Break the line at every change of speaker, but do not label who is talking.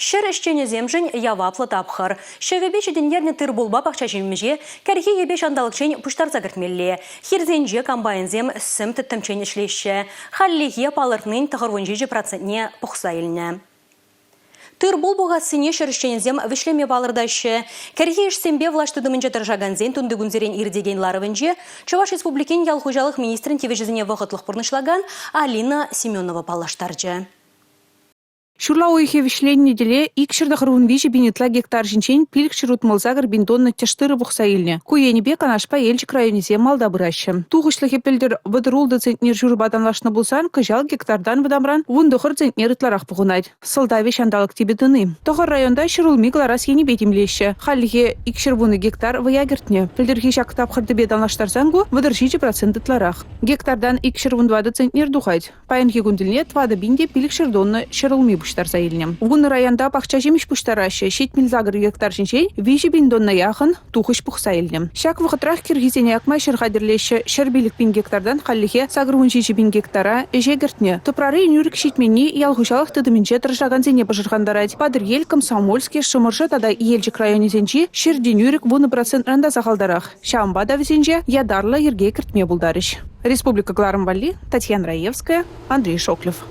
Ҫӗр ӗҫченӗсемшӗн яваплӑ тапхӑр. Ҫӑвӗпе ҫитӗнтернӗ тыр-пулпа пахча ҫимӗҫе кӗрхи йӗпе ҫанталӑкчен пуҫтарса кӗртмелле. Хирсенче комбайнсем сӗм тӗттӗмччен ӗҫлеҫҫӗ. Хальлӗхе палӑртнин 97 процентне пухса илнӗ. Тыр-пул пухассине ҫӗр ӗҫченӗсем вӗҫлеме палӑртаҫҫӗ. Кӗрхи ӗҫсемпе влаҫ тытӑмӗнче тӑрӑшакансен тунтикунсерен иртекен ларӑвӗнче Чӑваш Республикин ял хуҫалӑх министрӗн тивӗҫӗсене вӑхӑтлӑх пурнӑҫлакан Алина Семенова паллаштарчӗ.
Ҫурла уйӑхӗ вӗҫленнӗ тӗле 293 пин ытла гектар ҫинчен 568 пин тонна тӗш тырӑ пухса илнӗ. Ку енӗпе Канашпа Елчӗк районӗсем малта пыраҫҫӗ. Тухӑҫлӑхӗ пӗлтӗр 36 центнер ҫурӑпа танлашнӑ пулсан кӑҫал гектартан вӑтамран 19 центнер ытларах пухӑнать. Сӑлтавӗ ҫанталӑк типӗ тӑни. Тӑхӑр районта ҫӗрулми кӑларас енӗпе тимлеҫҫӗ. Хальлӗхе 210 гектар вӑя кӗртнӗ. Пӗлтӗрхи ҫак тапхӑртипе танлаштарсан ку 37 процент ытларах. Гектартан 214 центнер тухать. Паянхи кун тӗлне 4 пин те 500 тонна ҫӗрулми пуҫтарса илнӗ. Вунӑ районта пахча ҫимӗҫ пуҫтараҫҫӗ. 78 гектар ҫинчен 3 пин тонна яхӑн тухӑҫ пухса илнӗ. Ҫак вӑхӑтрах кӗрхисене акма ҫӗр хатӗрлеҫҫӗ. 105 пин гектартан хальлӗхе 87 пин гектара ӗҫе кӗртнӗ. Тӑпрари нӳрӗк ҫитменни ял хуҫалӑх тытӑмӗнче тӑрӑшакансене пӑшӑрхантарать. Патӑрьел, Комсомольски, Шӑмӑршӑ тата Елчӗк районӗсенчи ҫӗрти нӳрӗк 10 процентран та сахалтарах. Ҫавӑнпа та вӗсенче ятарлӑ йӗрке кӗртме пултарӗҫ. Республика кӑларӑм валли Татьяна Раевская, Андрей Шоклев.